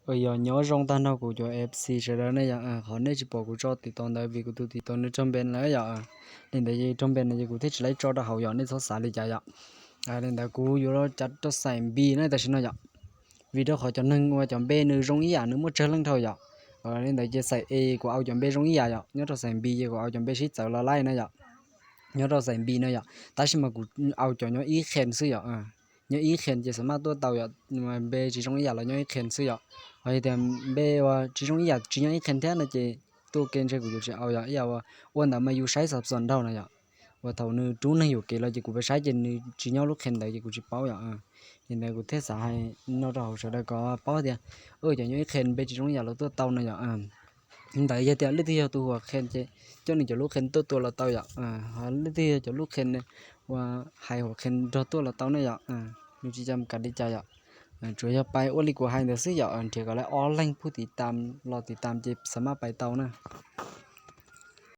Yog nyob zoo tag nrho kuv cov F C sawv daws ne yom, qhov nej tsis pom kuv tso TikTok ntawd vim kuv tus TikTok nws raug ban lawm yom. Li ntawd raug ban no ces kuv thiaj tsis laib tso rau hauv yom, nej txhob xav li cas yom. Li ntawd kuv yuav rau xaim B na tam sim no yom, vim rau qhov cov neeg uas cov npe nws zoo ib yam nws muaj tsawg leej dhau yom. Li ntawd ces xaim A kuv au cov npe zoo ib yam yom, nyob rau xaim B ces kuv au cov npe sib txawv los laij na yom. Nyob rau xaim B no yom, tab sis mas kuv au cov nyob ib qhen xwb yom. Nyob ib qhen ces xav maj tuaj tau yom, npe tsis zoo ib yam los nyob ib qhen xwb yom. Ho yog tias npe uas tsis zoo ib yam tsis nyob ib qhen thiab no ces tuaj ke ntshe kuv yuav tsis au yom, ib yam ua ntawd mas yus saib xov xwm nraug no yom. Uas thaum nws rub neeg yuam kev los ces kuv pab saib ces nws tsis nyob lub qhen ntawd ces kuv tsis paub yom. Ces ntawd kuv thiaj xav hais no rau hauv sawv daws kom paub tias, cov nyob ib qhen npe tsis zoo ib yam los tuaj tau no yom. Ntawd yog tias leej twg yog tus huam qhen ces coj nws cov lub qhen tuaj tua los tau yom. Ho leej twg yog cov lub qhen uas hais huam qhen nrog tuaj los tau ne yom. Nws tsis kam li cas yom. Tsuas yog pais ua li kuv hais ntawd xwb yom, nrhiav kom lawv ob leeg phub tiv tam los tiv tam ces xav maj pais tau na.